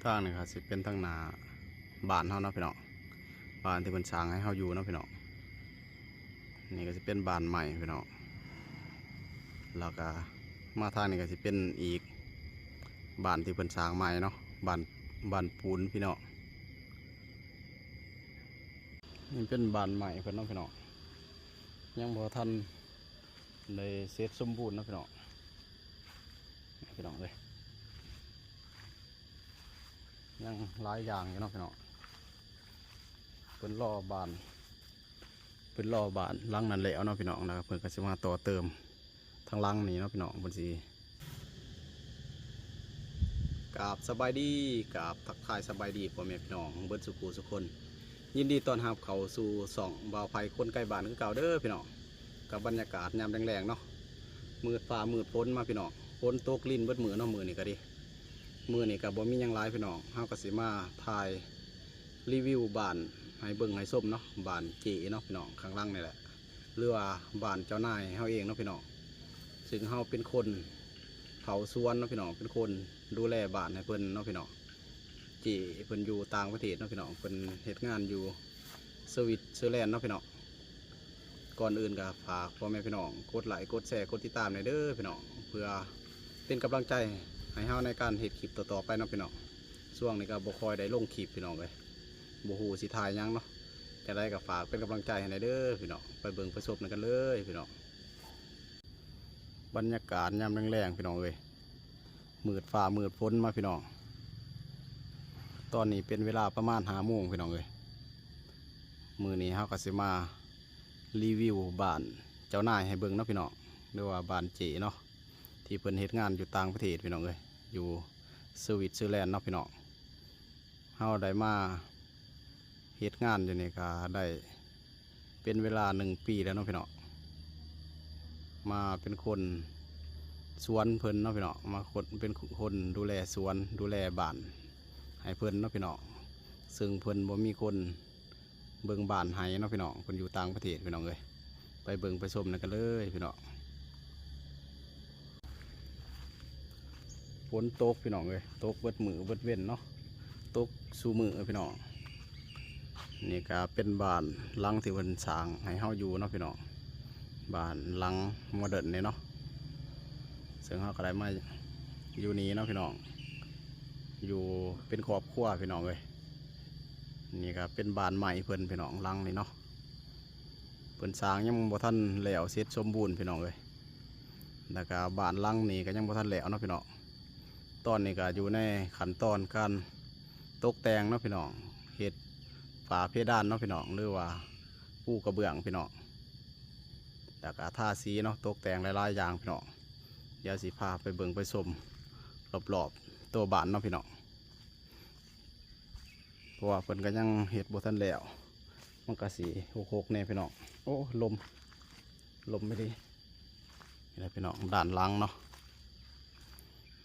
ທາງນີ້ກໍຊິເປັນທາງໜ້າບ້ານເຮົາເນາະພີ່ນ້ອງ, ບ້ານທີ່ເພິ່ນສ້າງໃຫ້ເຮົາຢູ່ເນາະພີ່ນ້ອງ. ນີ້ກໍຊິເປັນບ້ານໃໝ່ພີ່ນ້ອງ, ແລ້ວກໍມາທາງນີ້ກໍຊິເປັນອີກບ້ານທີ່ເພິ່ນສ້າງໃໝ່ເນາະ, ບ້ານ ບ້ານປູນພີ່ນ້ອງ. ນີ້ເປັນບ້ານໃໝ່ເພິ່ນເນາະພີ່ນ້ອງ, ຍັງບໍ່ທັນໄດ້ເສັດສົມບູນເນາະພີ່ນ້ອງ. ພີ່ນ້ອງເອີຍ ຍັງຫຼາຍຢ່າງຢູ່ເນາະພີ່ນ້ອງ, ເພິ່ນລໍບ້ານ ເພິ່ນລໍບ້ານຫຼັງນັ້ນແລ້ວເນາະພີ່ນ້ອງ, ແລ້ວເພິ່ນກໍຊິມາຕໍ່ເຕີມທາງຫຼັງນີ້ເນາະພີ່ນ້ອງ. ເພິ່ນຊິ ກາບສະບາຍດີ ກາບທັກທາຍສະບາຍດີພໍ່ແມ່ພີ່ນ້ອງເບິດສູ່ຜູ້ສູ່ຄົນ, ຍິນດີຕ້ອນຮັບເຂົ້າສູ່ຊ່ອງບ່າວໄພຄົນໄກບ້ານຄືເກົ່າເດີພີ່ນ້ອງ. ກັບບັນຍາກາດຍາມແລງໆເນາະ, ມືດຟ້າມືດຝົນມາພີ່ນ້ອງ, ຝົນຕົກລິນເບິດມື້ເນາະມື້ນີ້ກໍດີ. ມື້ນີ້ກໍບໍ່ມີຫຍັງຫຼາຍພີ່ນ້ອງ, ເຮົາກໍຊິມາຖ່າຍຣີວິວບ້ານໃຫ້ເບິ່ງໃຫ້ຊົມເນາະ, ບ້ານເຈ້ເນາະພີ່ນ້ອງ, ຂ້າງຫຼັງນີ້ແຫຼະ ຫຼືວ່າບ້ານເຈົ້ານາຍເຮົາເອງເນາະພີ່ນ້ອງ. ຊຶ່ງເຮົາເປັນຄົນເຝົ້າສວນເນາະພີ່ນ້ອງ, ເປັນຄົນດູແລບ້ານໃຫ້ເພິ່ນເນາະພີ່ນ້ອງ. ເຈ້ເພິ່ນຢູ່ຕ່າງປະເທດເນາະພີ່ນ້ອງ, ເພິ່ນເຮັດງານຢູ່ສະວິດເຊີແລນເນາະພີ່ນ້ອງ. ກ່ອນອື່ນກໍຝາກພໍ່ແມ່ພີ່ນ້ອງກົດໄລ ກົດແຊ ກົດຕິດຕາມແດ່ເດີພີ່ນ້ອງ, ເພື່ອເປັນກຳລັງໃຈໃຫ້ເຮົາໃນການເຮັດຄລິບຕໍ່ໆໄປເນາະພີ່ນ້ອງ. ຊ່ວງນີ້ກໍບໍ່ຄ່ອຍໄດ້ລົງຄລິບພີ່ນ້ອງເອີຍ, ບໍ່ຮູ້ຊິຖ່າຍຫຍັງເນາະ. ຈັ່ງໃດກໍຝາກເປັນກຳລັງໃຈໃຫ້ແດ່ເດີພີ່ນ້ອງ, ໄປເບິ່ງໄປຊົມນຳກັນເລີຍພີ່ນ້ອງ. ບັນຍາກາດຍາມແລງໆ ພີ່ນ້ອງເອີຍ, ມືດຟ້າມືດຝົນມາພີ່ນ້ອງ. ຕອນນີ້ເປັນເວລາປະມານຫ້າໂມງພີ່ນ້ອງເອີຍ. ມື້ນີ້ເຮົາກໍຊິມາຣີວິວບ້ານເຈົ້ານາຍໃຫ້ເບິ່ງເນາະພີ່ນ້ອງ, ຫຼືວ່າບ້ານເຈ້ເນາະ, ທີ່ເພິ່ນເຮັດງານຢູ່ຕ່າງປະເທດພີ່ນ້ອງເອີຍ, ຢູ່ສະວິດເຊີແລນເນາະພີ່ນ້ອງ. ເຮົາໄດ້ມາເຮັດງານຢູ່ນີ້ກໍໄດ້ເປັນເວລາໜຶ່ງປີແລ້ວເນາະພີ່ນ້ອງ, ມາເປັນຄົນສວນເພິ່ນເນາະພີ່ນ້ອງ, ມາຄົນ ເປັນຄົນດູແລສວນ ດູແລບ້ານໃຫ້ເພິ່ນເນາະພີ່ນ້ອງ. ເຊິ່ງເພິ່ນບໍ່ມີຄົນເບິ່ງບ້ານໃຫ້ເນາະພີ່ນ້ອງ, ເພິ່ນຢູ່ຕ່າງປະເທດພີ່ນ້ອງເອີຍ. ໄປເບິ່ງໄປຊົມນຳກັນເລີຍພີ່ນ້ອງ. ຝົນຕົກພີ່ນ້ອງເອີຍ, ຕົກເບິດມື້ເບິດເວັນເນາະ, ຕົກສູ່ມື້ພີ່ນ້ອງ. ນີ້ກໍເປັນບ້ານຫຼັງທີ່ເພິ່ນສ້າງໃຫ້ເຮົາຢູ່ເນາະພີ່ນ້ອງ, ບ້ານຫຼັງໂມເດີນນີ້ເນາະ. ເຊິ່ງເຮົາກໍໄດ້ມາຢູ່ນີ້ເນາະພີ່ນ້ອງ, ຢູ່ເປັນຄອບຄົວພີ່ນ້ອງເອີຍ. ນີ້ກໍເປັນບ້ານໃໝ່ເພິ່ນພີ່ນ້ອງ, ຫຼັງນີ້ເນາະ. ເພິ່ນສ້າງຍັງບໍ່ທັນແລ້ວເສັດສົມບູນພີ່ນ້ອງເອີຍ, ແລ້ວກະບ້ານຫຼັງນີ້ກໍຍັງບໍ່ທັນແລ້ວເນາະພີ່ນ້ອງ. ຕອນນີ້ກໍຢູ່ໃນຂັ້ນຕອນການຕົກແຕ່ງເນາະພີ່ນ້ອງ, ເຮັດຝາເພດານເນາະພີ່ນ້ອງ ຫຼືວ່າປູກະເບື້ອງພີ່ນ້ອງ, ແລ້ວກະທາສີເນາະ, ຕົກແຕ່ງຫຼາຍໆຢ່າງພີ່ນ້ອງ. ດຽວຊິພາໄປເບິ່ງໄປຊົມລອບໆຕົວບ້ານເນາະພີ່ນ້ອງ. ເພາະວ່າເພິ່ນກໍຍັງເຮັດບໍ່ທັນແລ້ວ, ມັນກໍຊິຮົກໆແດ່ພີ່ນ້ອງ. ໂອ້ ລົມ ລົມອີ່ຫຼີ. ນີ້ແຫຼະພີ່ນ້ອງ ດ້ານຫຼັງເນາະ,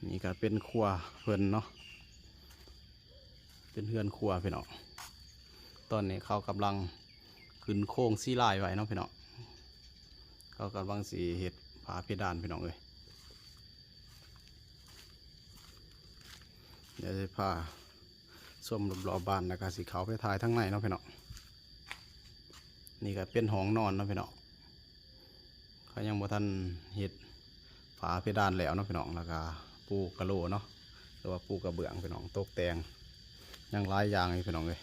ນີ້ກໍເປັນຄົວເພິ່ນເນາະ, ເປັນເຮືອນຄົວພີ່ນ້ອງ. ຕອນນີ້ເຂົາກຳລັງຂຶ້ນໂຄງສີລາຍໄວ້ເນາະພີ່ນ້ອງ, ເຂົາກຳລັງຊິເຮັດຝາເພດານພີ່ນ້ອງເອີຍ. ດຽວຊິພາຊົມລອບໆບ້ານ ແລ້ວກໍຊິເຂົ້າໄປຖ່າຍທາງໃນເນາະພີ່ນ້ອງ. ນີ້ກໍເປັນຫ້ອງນອນເນາະພີ່ນ້ອງ, ເຂົາຍັງບໍ່ທັນເຮັດຝາເພດານແລ້ວເນາະພີ່ນ້ອງ, ແລ້ວກໍປູກະໂລເນາະ ຫຼືວ່າປູກະເບື້ອງພີ່ນ້ອງ, ຕົກແຕ່ງຍັງຫຼາຍຢ່າງຢູ່ພີ່ນ້ອງເອີຍ.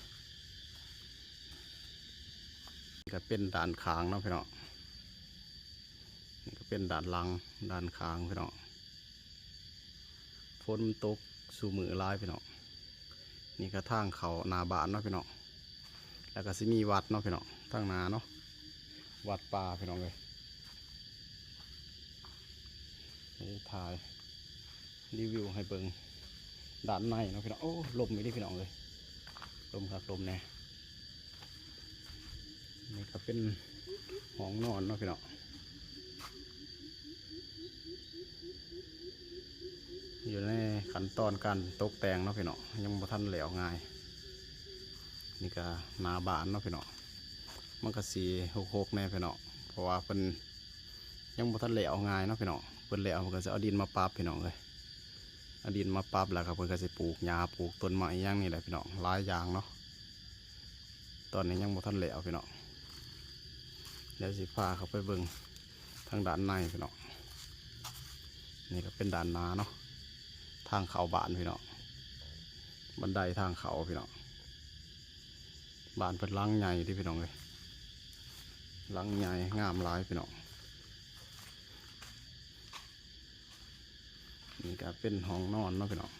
ນີ້ກໍເປັນດ້ານຂ້າງເນາະພີ່ນ້ອງ. ນີ້ກໍເປັນດ້ານຫຼັງ ດ້ານຂ້າງພີ່ນ້ອງ. ຝົນມັນຕົກຊຸມື້ຫຼາຍພີ່ນ້ອງ. ນີ້ກໍທາງເຂົ້າໜ້າບ້ານເນາະພີ່ນ້ອງ, ແລ້ວກໍຊິມີວັດເນາະພີ່ນ້ອງ ທາງໜ້າເນາະ, ວັດປ່າພີ່ນ້ອງເອີຍ. ນີ້ຖ່າຍ ຣີວິວໃຫ້ເບິ່ງດ້ານໃນເນາະພີ່ນ້ອງ. ໂອ້ ລົມອີ່ຫຼີພີ່ນ້ອງເອີຍ, ລົມຄັກລົມແນ່. ນີ້ກໍເປັນຫ້ອງນອນເນາະພີ່ນ້ອງ, ຢູ່ໃນຂັ້ນຕອນການຕົກແຕ່ງເນາະພີ່ນ້ອງ, ຍັງບໍ່ທັນແລ້ວງ່າຍ. ນີ້ກໍໜ້າບ້ານເນາະພີ່ນ້ອງ, ມັນກໍຊິຮົກໆແນ່ພີ່ນ້ອງ ເພາະວ່າເພິ່ນ ຍັງບໍ່ທັນແລ້ວງ່າຍເນາະພີ່ນ້ອງ. ເພິ່ນແລ້ວເພິ່ນກໍຊິເອົາດິນມາປັບພີ່ນ້ອງເອີຍ. ເອົາດິນມາປັບແລ້ວກໍເພິ່ນກໍຊິປູກຫຍ້າ ປູກຕົ້ນໄມ້ຫຍັງນີ້ແຫຼະພີ່ນ້ອງ ຫຼາຍຢ່າງເນາະ. ຕອນນີ້ຍັງບໍ່ທັນແລ້ວພີ່ນ້ອງ ດຽວຊິພາເຂົ້າໄປເບິ່ງທາງດ້ານໃນພີ່ນ້ອງ. ນີ້ກໍເປັນດ້ານໜ້າເນາະ ທາງເຂົ້າບ້ານພີ່ນ້ອງ ບັນໄດທາງເຂົ້າພີ່ນ້ອງ. ບ້ານເພິ່ນຫຼັງໃຫຍ່ເດ້ພີ່ນ້ອງເອີຍ ຫຼັງໃຫຍ່ງາມຫຼາຍພີ່ນ້ອງ. ນີ້ກໍເປັນຫ້ອງນອນເນາະພີ່ນ້ອງ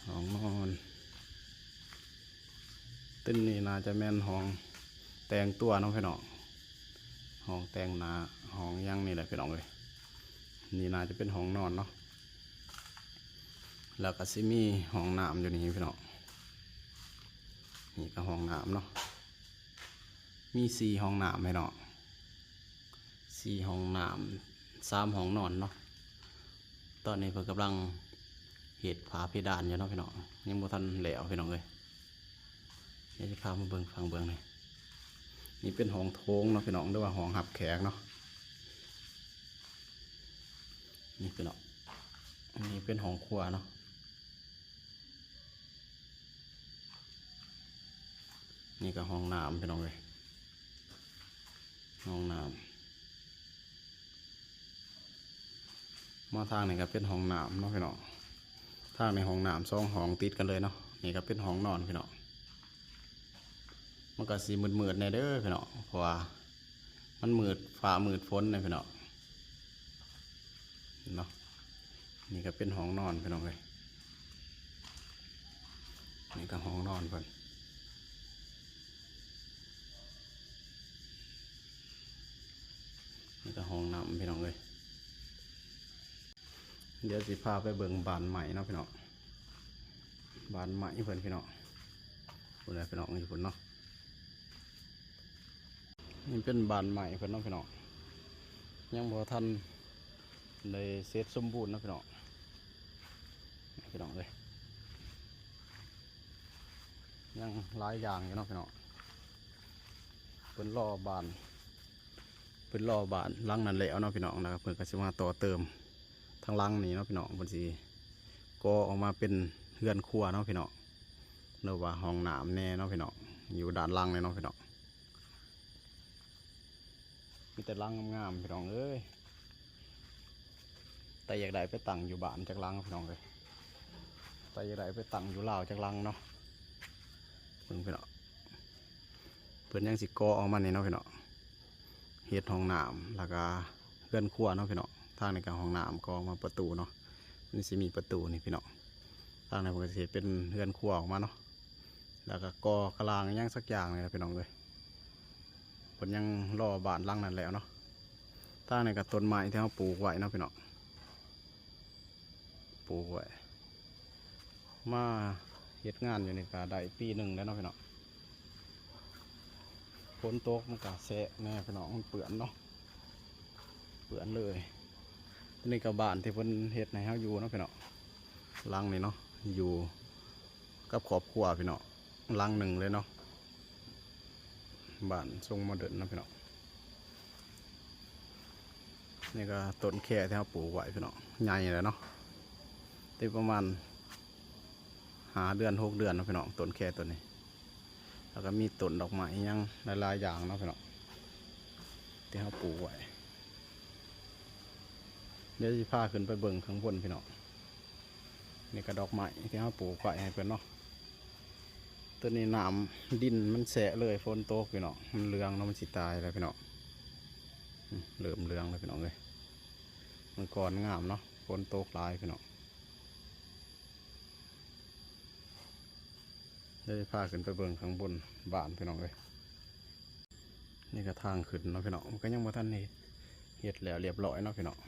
ຫ້ອງນອນ. ເຕັນນີ້ໜ້າຈະແມ່ນຫ້ອງແຕ່ງຕົວເນາະພີ່ນ້ອງ ຫ້ອງແຕ່ງໜ້າ ຫ້ອງຫຍັງນີ້ແຫຼະພີ່ນ້ອງເອີຍ. ນີ້ໜ້າຈະເປັນຫ້ອງນອນເນາະ ແລ້ວກໍຊິມີຫ້ອງນ້ຳຢູ່ນີ້ພີ່ນ້ອງ. ນີ້ກໍຫ້ອງນ້ຳເນາະ ມີສີ່ຫ້ອງນ້ຳພີ່ນ້ອງ ສີ່ຫ້ອງນ້ຳ ສາມຫ້ອງນອນເນາະ. ຕອນນີ້ເພິ່ນກຳລັງເຮັດຝາເພດານຢູ່ເນາະພີ່ນ້ອງ ຍັງບໍ່ທັນແລ້ວພີ່ນ້ອງເອີຍ. ດຽວຊິພາມາເບິ່ງຝັ່ງເບື້ອງນີ້ ນີ້ເປັນຫ້ອງໂຖງເນາະພີ່ນ້ອງ ຫຼືວ່າຫ້ອງຮັບແຂກເນາະ. ນີ້ພີ່ນ້ອງ ນີ້ເປັນຫ້ອງຄົວເນາະ. ນີ້ກໍຫ້ອງນ້ຳພີ່ນ້ອງເອີຍ ຫ້ອງນ້ຳ. ມາທາງນີ້ກໍເປັນຫ້ອງນ້ຳເນາະພີ່ນ້ອງ ທາງໃນຫ້ອງນ້ຳສອງຫ້ອງຕິດກັນເລີຍເນາະ. ນີ້ກໍເປັນຫ້ອງນອນພີ່ນ້ອງ ມັນກໍຊິມືດໆແດ່ເດີພີ່ນ້ອງ ເພາະວ່າມັນມືດຟ້າມືດຝົນເດ້ພີ່ນ້ອງເນາະ. ນີ້ກໍເປັນຫ້ອງນອນພີ່ນ້ອງເອີຍ ນີ້ກໍຫ້ອງນອນເພິ່ນ. ນີ້ກໍຫ້ອງນ້ຳພີ່ນ້ອງເອີຍ. ດຽວຊິພາໄປເບິ່ງບ້ານໃໝ່ເນາະພີ່ນ້ອງ ບ້ານໃໝ່ເພິ່ນພີ່ນ້ອງ ພຸ້ນແຫຼະພີ່ນ້ອງ ຢູ່ພຸ້ນເນາະ. ນີ້ເປັນບ້ານໃໝ່ເພິ່ນເນາະພີ່ນ້ອງ ຍັງບໍ່ທັນໄດ້ເສັດສົມບູນເນາະພີ່ນ້ອງ. ພີ່ນ້ອງເອີຍ ຍັງຫຼາຍຢ່າງຢູ່ເນາະພີ່ນ້ອງ ເພິ່ນລໍບ້ານ ເພິ່ນລໍບ້ານຫຼັງນັ້ນແລ້ວເນາະພີ່ນ້ອງ ແລ້ວເພິ່ນກໍຊິມາຕໍ່ເຕີມທາງຫຼັງນີ້ເນາະພີ່ນ້ອງ. ເພິ່ນຊິກໍ່ອອກມາເປັນເຮືອນຄົວເນາະພີ່ນ້ອງ ຫຼືວ່າຫ້ອງນ້ຳແດ່ເນາະພີ່ນ້ອງ ຢູ່ດ້ານຫຼັງນີ້ເນາະພີ່ນ້ອງ. ມີແຕ່ຫຼັງງາມໆພີ່ນ້ອງເອີຍ ແຕ່ຢາກໄດ້ໄປຕັ້ງຢູ່ບ້ານຈັກຫຼັງພີ່ນ້ອງເອີຍ ແຕ່ຢາກໄດ້ໄປຕັ້ງຢູ່ລາວຈັກຫຼັງເນາະ. ເບິ່ງພີ່ນ້ອງ ເພິ່ນຍັງຊິກໍ່ອອກມານີ້ເນາະພີ່ນ້ອງ ເຮັດຫ້ອງນ້ຳ ແລ້ວກະເຮືອນຄົວເນາະພີ່ນ້ອງ. ທາງນີ້ກະຫ້ອງນ້ຳ ກໍ່ອອກມາປະຕູເນາະ ມັນຊິມີປະຕູນີ້ພີ່ນ້ອງ. ທາງນີ້ເພິ່ນກະຊິເຮັດເປັນເຮືອນຄົວອອກມາເນາະ ແລ້ວກໍກໍ່ກະລາງຫຍັງສັກຢ່າງນີ້ແຫຼະພີ່ນ້ອງເອີຍ. ເພິ່ນຍັງລໍບ້ານຫຼັງນັ້ນແລ້ວເນາະ. ທາງນີ້ກໍຕົ້ນໄມ້ທີ່ເຮົາປູກໄວ້ເນາະພີ່ນ້ອງ ປູກໄວ້ ມາເຮັດງານຢູ່ນີ້ກໍໄດ້ປີໜຶ່ງແລ້ວເນາະພີ່ນ້ອງ. ຝົນຕົກມັນກໍແຊະແດ່ພີ່ນ້ອງ ມັນເປື້ອນເນາະ ເປື້ອນເລີຍ. ອັນນີ້ກໍບ້ານທີ່ເພິ່ນເຮັດໃຫ້ເຮົາຢູ່ເນາະພີ່ນ້ອງ ຫຼັງນີ້ເນາະ ຢູ່ ກັບຄອບຄົວພີ່ນ້ອງ ຫຼັງໜຶ່ງເລີຍເນາະ. ບ້ານຊົງໂມເດີນເນາະພີ່ນ້ອງ. ນີ້ກໍຕົ້ນແຄທີ່ເຮົາປູກໄວ້ພີ່ນ້ອງ ໃຫຍ່ແລ້ວເນາະ ໄດ້ປະມານຫ້າເດືອນ ຫົກເດືອນເນາະພີ່ນ້ອງ ຕົ້ນແຄໂຕນີ້. ແລ້ວກໍມີຕົ້ນດອກໄມ້ອີ່ຫຍັງຫຼາຍໆຢ່າງເນາະພີ່ນ້ອງ ທີ່ເຮົາປູກໄວ້. ດຽວຊິພາຂຶ້ນໄປເບິ່ງຂ້າງບົນພີ່ນ້ອງ. ນີ້ກໍດອກໄມ້ທີ່ເຮົາປູກໄວ້ໃຫ້ເພິ່ນເນາະ. ໂຕນີ້ນ້ຳດິນມັນແຊະເລີຍ ຝົນຕົກພີ່ນ້ອງ ມັນເຫຼືອງເນາະ ມັນຊິຕາຍແລ້ວພີ່ນ້ອງ. ອືມ ເລີ່ມເຫຼືອງແລ້ວພີ່ນ້ອງເອີຍ. ມັງກອນງາມເນາະ ຝົນຕົກຫຼາຍພີ່ນ້ອງ. ດຽວຊິພາຂຶ້ນໄປເບິ່ງຂ້າງບົນບ້ານພີ່ນ້ອງເອີຍ. ນີ້ກໍທາງຂຶ້ນເນາະພີ່ນ້ອງ ມັນກໍຍັງບໍ່ທັນໄດ້ເຮັດແລ້ວລຽບລ້ອຍເນາະພີ່ນ້ອງ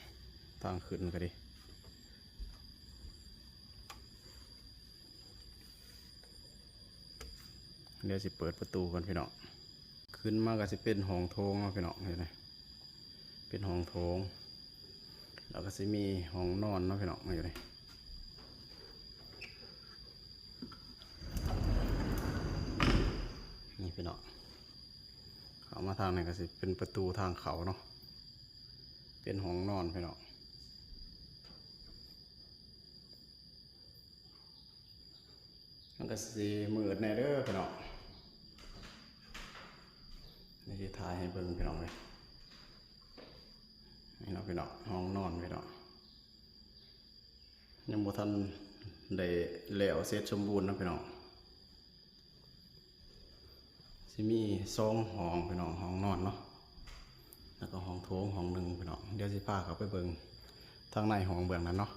ທາງຂຶ້ນກໍດີ. ດຽວຊິເປີດປະຕູກ່ອນພີ່ນ້ອງ. ຂຶ້ນມາກໍຊິເປັນຫ້ອງໂຖງເນາະພີ່ນ້ອງ ເຫັນໄໝ? ເປັນຫ້ອງໂຖງ ແລ້ວກໍຊິມີຫ້ອງນອນເນາະພີ່ນ້ອງ ມາຢູ່ນີ້ ນີ້ພີ່ນ້ອງ. ເຂົ້າມາທາງນີ້ກໍຊິເປັນປະຕູທາງເຂົ້າເນາະ ເປັນຫ້ອງນອນພີ່ນ້ອງ. ກະຊິມືດແດ່ເດີພີ່ນ້ອງ ດຽວຊິຖ່າຍໃຫ້ເບິ່ງພີ່ນ້ອງເອີຍ. ນີ້ເນາະພີ່ນ້ອງ ຫ້ອງນອນພີ່ນ້ອງ ຍັງບໍ່ທັນໄດ້ແລ້ວເສັດສົມບູນເນາະພີ່ນ້ອງ. ຊິມີສອງຫ້ອງພີ່ນ້ອງ ຫ້ອງນອນເນາະ ແລ້ວກໍຫ້ອງໂຖງຫ້ອງໜຶ່ງພີ່ນ້ອງ. ດຽວຊິພາເຂົ້າໄປເບິ່ງທາງໃນຫ້ອງເບື້ອງນັ້ນເນາະ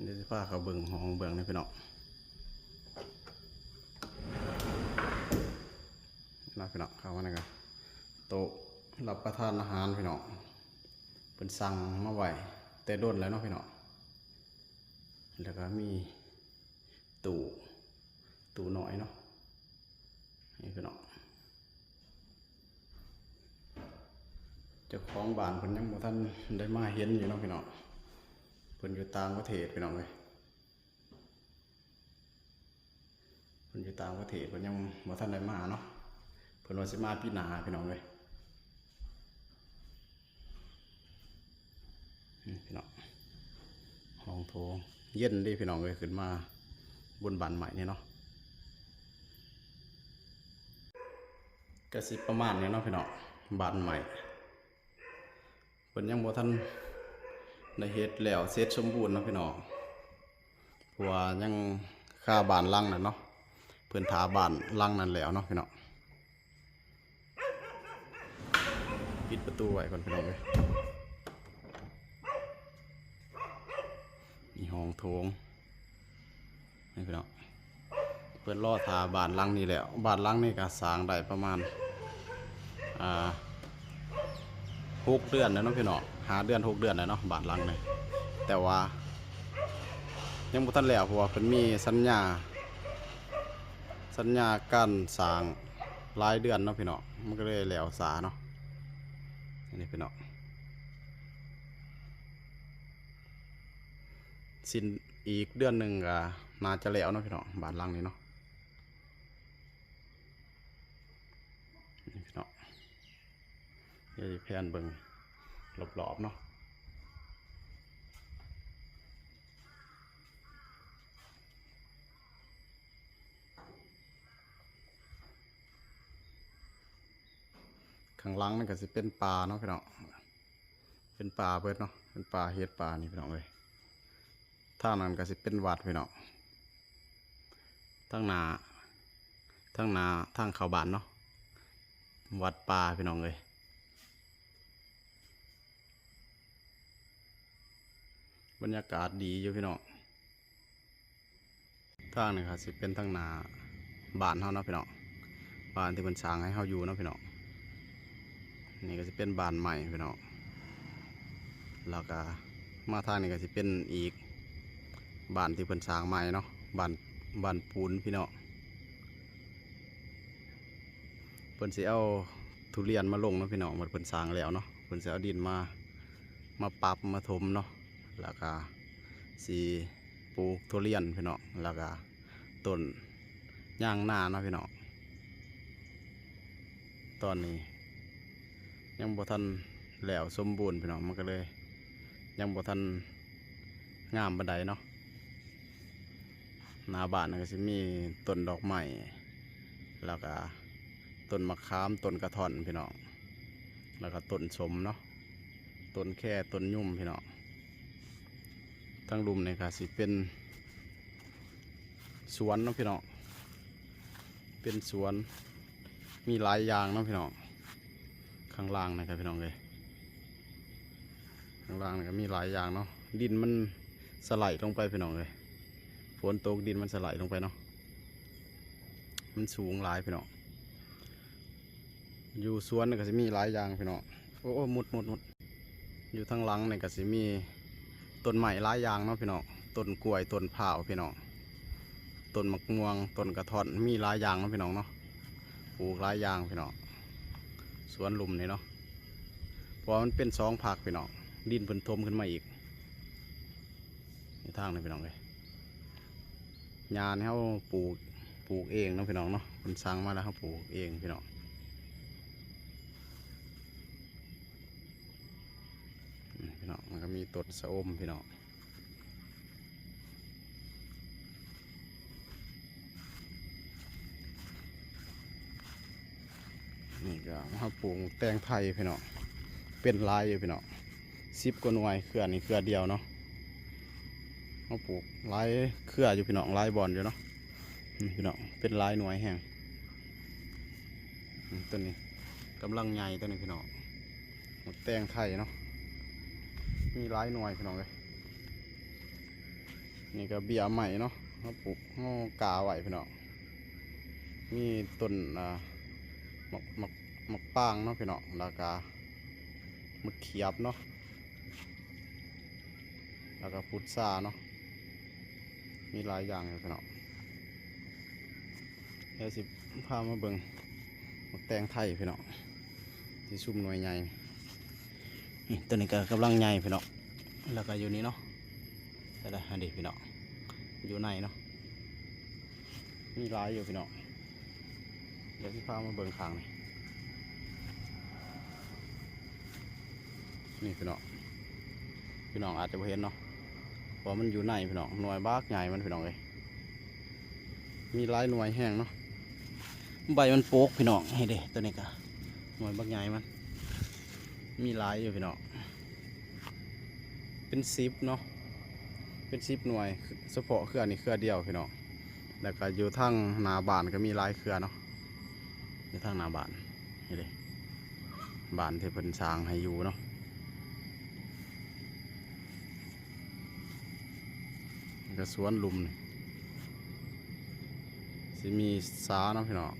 ດຽວຊິພາເຂົ້າເບິ່ງຫ້ອງເບື້ອງນີ້ພີ່ນ້ອງ ນະພີ່ນ້ອງ. ເຂົ້າມານີ້ກໍໂຕະຮັບປະທານອາຫານພີ່ນ້ອງ ເພິ່ນສັ່ງມາໄວ້ແຕ່ດົນແລ້ວເນາະພີ່ນ້ອງ. ແລ້ວກໍມີຕູ້ ຕູ້ນ້ອຍເນາະ ນີ້ພີ່ນ້ອງ. ເຈົ້າຂອງບ້ານເພິ່ນຍັງບໍ່ທັນໄດ້ມາເຫັນຢູ່ເນາະພີ່ນ້ອງ ເພິ່ນຢູ່ຕ່າງປະເທດພີ່ນ້ອງເອີຍ. ເພິ່ນຢູ່ຕ່າງປະເທດ ເພິ່ນຍັງບໍ່ທັນໄດ້ມາເນາະ ເພິ່ນວ່າຊິມາປີໜ້າພີ່ນ້ອງເອີຍ. ນີ້ພີ່ນ້ອງ ຫ້ອງໂຖງ ເຢັນເດ້ພີ່ນ້ອງເອີຍ ຂຶ້ນມາບົນບ້ານໃໝ່ນີ້ເນາະ. ກະຊິປະມານນີ້ເນາະພີ່ນ້ອງ ບ້ານໃໝ່ ເພິ່ນຍັງບໍ່ທັນໄດ້ເຮັດແລ້ວເສັດສົມບູນເນາະພີ່ນ້ອງ ເພາະວ່າຍັງຄາບ້ານຫຼັງນັ້ນເນາະ ເພິ່ນຖ້າບ້ານຫຼັງນັ້ນແລ້ວເນາະພີ່ນ້ອງ. ປິດປະຕູໄວ້ກ່ອນພີ່ນ້ອງເອີຍ. ນີ້ຫ້ອງໂຖງ ນີ້ພີ່ນ້ອງ ເພິ່ນລໍຖ້າບ້ານຫຼັງນີ້ແລ້ວ. ບ້ານຫຼັງນີ້ກໍສ້າງໄດ້ປະມານ ອ່າ ຫົກເດືອນແລ້ວເນາະພີ່ນ້ອງ ຫ້າເດືອນ ຫົກເດືອນແລ້ວເນາະ ບ້ານຫຼັງນີ້. ແຕ່ວ່າຍັງບໍ່ທັນແລ້ວ ເພາະວ່າເພິ່ນມີສັນຍາ ສັນຍາການສ້າງຫຼາຍເດືອນເນາະພີ່ນ້ອງ ມັນກໍເລີຍແລ້ວຊ້າເນາະ. ນີ້ພີ່ນ້ອງ ສິ້ນອີກເດືອນໜຶ່ງກໍໜ້າຈະແລ້ວເນາະພີ່ນ້ອງ ບ້ານຫຼັງນີ້ເນາະ. ນີ້ພີ່ນ້ອງ ດຽວຊິແພນເບິ່ງລອບໆເນາະ. ຂ້າງຫຼັງນີ້ກໍຊິເປັນປ່າເນາະພີ່ນ້ອງ ເປັນປ່າເບິດເນາະ ເປັນປ່າເຫັດປ່ານີ້ພີ່ນ້ອງເອີຍ. ທາງນັ້ນກໍຊິເປັນວັດພີ່ນ້ອງ ທາງໜ້າ ທາງໜ້າທາງເຂົ້າບ້ານເນາະ ວັດປ່າພີ່ນ້ອງເອີຍ. ບັນຍາກາດດີຢູ່ພີ່ນ້ອງ. ທາງນີ້ກໍຊິເປັນທາງໜ້າບ້ານເຮົາເນາະພີ່ນ້ອງ ບ້ານທີ່ເພິ່ນສ້າງໃຫ້ເຮົາຢູ່ເນາະພີ່ນ້ອງ. ນີ້ກໍຊິເປັນບ້ານໃໝ່ພີ່ນ້ອງ ແລ້ວກໍມາທາງນີ້ກໍຊິເປັນອີກບ້ານທີ່ເພິ່ນສ້າງໃໝ່ເນາະ ບ້ານ ບ້ານປູນພີ່ນ້ອງ. ເພິ່ນຊິເອົາທຸລຽນມາລົງເນາະພີ່ນ້ອງ ເພິ່ນສ້າງແລ້ວເນາະ ເພິ່ນຊິເອົາດິນມາ ມາປັບມາຖົມເນາະ ແລ້ວກະຊິປູກທຸລຽນພີ່ນ້ອງ ແລ້ວກະຕົ້ນຍາງນາເນາະພີ່ນ້ອງ. ຕອນນີ້ຍັງບໍ່ທັນແລ້ວສົມບູນພີ່ນ້ອງ ມັນກໍເລີຍຍັງບໍ່ທັນງາມປານໃດເນາະ. ໜ້າບ້ານກໍຊິມີຕົ້ນດອກໄມ້ ແລ້ວກະຕົ້ນມະຂາມ ຕົ້ນກະທ້ອນພີ່ນ້ອງ ແລ້ວກະຕົ້ນສົ້ມເນາະ ຕົ້ນແຄ ຕົ້ນຍຸມພີ່ນ້ອງ. ທາງລຸ່ມນີ້ກໍຊິເປັນສວນເນາະພີ່ນ້ອງ ເປັນສວນ ມີຫຼາຍຢ່າງເນາະພີ່ນ້ອງ. ຂ້າງລ່າງນີ້ກໍພີ່ນ້ອງເອີຍ ຂ້າງລ່າງນີ້ກໍມີຫຼາຍຢ່າງເນາະ ດິນມັນສະໄຫຼລົງໄປພີ່ນ້ອງເອີຍ ຝົນຕົກດິນມັນສະໄຫຼລົງໄປເນາະ ມັນສູງຫຼາຍພີ່ນ້ອງ. ຢູ່ສວນນີ້ກໍຊິມີຫຼາຍຢ່າງພີ່ນ້ອງ. ໂອ້ ໂອ້ ມຸດ ມຸດ ມຸດ. ຢູ່ທາງຫຼັງນີ້ກໍຊິມີຕົ້ນໄມ້ຫຼາຍຢ່າງເນາະພີ່ນ້ອງ ຕົ້ນກ້ວຍ ຕົ້ນພ້າວພີ່ນ້ອງ ຕົ້ນໝາກມ່ວງ ຕົ້ນກະທ້ອນ ມີຫຼາຍຢ່າງເນາະພີ່ນ້ອງເນາະ ປູກຫຼາຍຢ່າງພີ່ນ້ອງ. ສວນລຸ່ມນີ້ເນາະ ເພາະວ່າມັນເປັນສອງພັກພີ່ນ້ອງ ດິນເພິ່ນຖົມຂຶ້ນມາອີກ. ໃນທາງນີ້ພີ່ນ້ອງເອີຍ ຫຍ້ານີ້ເຮົາປູກ ປູກເອງເນາະພີ່ນ້ອງເນາະ ເພິ່ນສັ່ງມາແລ້ວເຮົາປູກເອງພີ່ນ້ອງ. ນີ້ພີ່ນ້ອງ ມັນກໍມີຕົ້ນຊະອົມພີ່ນ້ອງ. ນີ້ກໍມາປູກແຕງໄທພີ່ນ້ອງ ເປັນຫຼາຍຢູ່ພີ່ນ້ອງ ສິບກວ່າໜ່ວຍ ເຄືອນີ້ເຄືອດຽວເນາະ ມາປູກຫຼາຍເຄືອຢູ່ພີ່ນ້ອງ ຫຼາຍບ່ອນຢູ່ເນາະ ນີ້ພີ່ນ້ອງ ເປັນຫຼາຍໜ່ວຍແຮງ ນີ້ ຕົ້ນນີ້ກຳລັງໃຫຍ່ ຕົ້ນນີ້ພີ່ນ້ອງ ໝາກແຕງໄທເນາະ ມີຫຼາຍໜ່ວຍພີ່ນ້ອງເອີຍ ນີ້ກໍເບ້ຍໄມ້ເນາະ ເຮົາປູກ ເຮົາກາໄວ້ພີ່ນ້ອງ ມີຕົ້ນ ອ່າ ໝາກ ໝາກ ໝາກປາງເນາະພີ່ນ້ອງ ແລ້ວກໍໝາກຂຽບເນາະ ແລ້ວກໍພຸດຊາເນາະ ມີຫຼາຍຢ່າງຢູ່ພີ່ນ້ອງ ດຽວຊິພາມາເບິ່ງໝາກແຕງໄທພີ່ນ້ອງ ທີ່ຊຸມໜ່ວຍໃຫຍ່ ນີ້ ໂຕນີ້ກໍກຳລັງໃຫຍ່ພີ່ນ້ອງ ແລ້ວກໍຢູ່ນີ້ເນາະ ໃສ່ໄດ້ຫັ້ນເດພີ່ນ້ອງ ຢູ່ໃນເນາະ ມີຫຼາຍຢູ່ພີ່ນ້ອງ ດຽວຊິພາມາເບິ່ງຂ້າງນີ້ ນີ້ພີ່ນ້ອງ ພີ່ນ້ອງອາດຈະບໍ່ເຫັນເນາະ ເພາະວ່າມັນຢູ່ໃນພີ່ນ້ອງ ໜ່ວຍບັກໃຫຍ່ມັນພີ່ນ້ອງເອີຍ ມີຫຼາຍໜ່ວຍແຮງເນາະ ໃບມັນໂປກພີ່ນ້ອງ ນີ້ເດ້ ໂຕນີ້ກະໜ່ວຍບັກໃຫຍ່ມັນ ມີຫຼາຍຢູ່ພີ່ນ້ອງ ເປັນສິບເນາະ ເປັນສິບໜ່ວຍ ສະເພາະເຄືອນີ້ເຄືອດຽວພີ່ນ້ອງ ແລ້ວກະຢູ່ທາງໜ້າບ້ານກໍມີຫຼາຍເຄືອເນາະ ຢູ່ທາງໜ້າບ້ານ ນີ້ເດ້ ບ້ານທີ່ເພິ່ນສ້າງໃຫ້ຢູ່ເນາະ ແລ້ວກໍສວນລຸ່ມນີ້ ຊິມີສາເນາະພີ່ນ້ອງ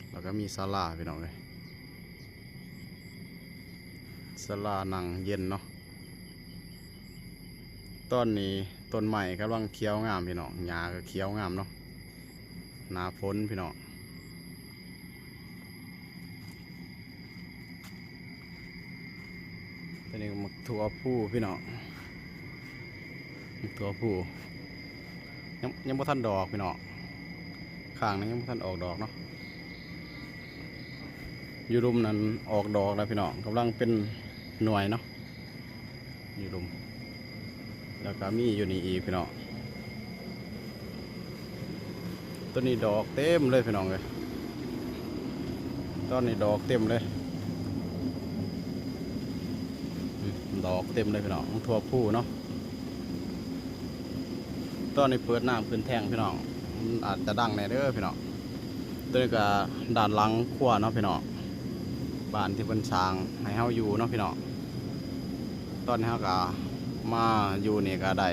ແລ້ວກໍມີສາລາພີ່ນ້ອງເອີຍ ສາລານັ່ງເຢັນເນາະ ຕອນນີ້ຕົ້ນໄມ້ກຳລັງຂຽວງາມພີ່ນ້ອງ ຫຍ້າກໍຂຽວງາມເນາະ ໜ້າຝົນພີ່ນ້ອງ ຕົວນີ້ກໍໝາກຖົ່ວພູພີ່ນ້ອງ ໝາກຖົ່ວພູ ຍັງ ຍັງບໍ່ທັນດອກພີ່ນ້ອງ ຂ້າງນີ້ຍັງບໍ່ທັນອອກດອກເນາະ ຢູ່ລຸ່ມນັ້ນອອກດອກແລ້ວພີ່ນ້ອງ ກຳລັງເປັນໜ່ວຍເນາະ ຢູ່ລຸ່ມ ແລ້ວກໍມີຢູ່ນີ້ອີກພີ່ນ້ອງ ຕົວນີ້ດອກເຕັມເລີຍພີ່ນ້ອງເອີຍ ຕອນນີ້ດອກເຕັມເລີຍ ອືມ ດອກເຕັມເລີຍພີ່ນ້ອງ ຖົ່ວພູເນາະ ຕອນນີ້ເປີດນ້ຳຂຶ້ນແທ້ງພີ່ນ້ອງ ມັນອາດຈະດັງແດ່ເດີພີ່ນ້ອງ ຕົວນີ້ກໍດ້ານຫຼັງຄົວເນາະພີ່ນ້ອງ ບ້ານທີ່ເພິ່ນສ້າງໃຫ້ເຮົາຢູ່ເນາະພີ່ນ້ອງ ຕອນນີ້ເຮົາກໍມາຢູ່ນີ້ກໍໄດ້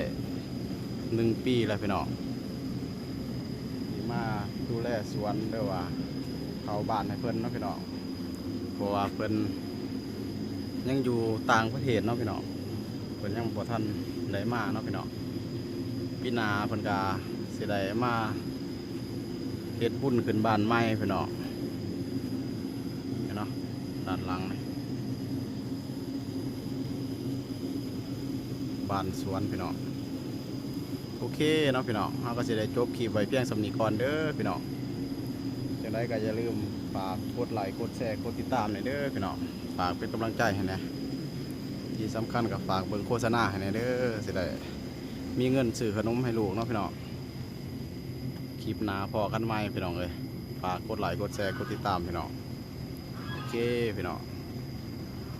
ໜຶ່ງປີແລ້ວພີ່ນ້ອງ ທີ່ມາດູແລສວນ ຫຼືວ່າເຝົ້າບ້ານໃຫ້ເພິ່ນເນາະພີ່ນ້ອງ ເພາະວ່າເພິ່ນຍັງຢູ່ຕ່າງປະເທດເນາະພີ່ນ້ອງ ເພິ່ນຍັງບໍ່ທັນໄດ້ມາເນາະພີ່ນ້ອງ ປີໜ້າເພິ່ນກໍຊິໄດ້ມາເຮັດບຸນຂຶ້ນບ້ານໃໝ່ພີ່ນ້ອງ ນີ້ເນາະ ດ້ານຫຼັງນີ້ ບ້ານສວນພີ່ນ້ອງ ໂອເຄເນາະພີ່ນ້ອງ ເຮົາກໍຊິໄດ້ຈົບຄລິບໄວ້ພຽງສ່ຳນີ້ກ່ອນເດີພີ່ນ້ອງ ຈັ່ງໃດກໍຢ່າລືມຝາກກົດໄລກົດແຊກົດຕິດຕາມແດ່ເດີພີ່ນ້ອງ ຝາກເປັນກຳລັງໃຈໃຫ້ແດ່ ທີ່ສຳຄັນກໍຝາກເບິ່ງໂຄສະນາໃຫ້ແດ່ເດີ ຊິໄດ້ມີເງິນຊື້ຂະໜົມໃຫ້ລູກເນາະພີ່ນ້ອງ ຄລິບໜ້າພໍ້ກັນໃໝ່ພີ່ນ້ອງເອີຍ ຝາກກົດໄລກົດແຊກົດຕິດຕາມພີ່ນ້ອງ ໂອເຄພີ່ນ້ອງ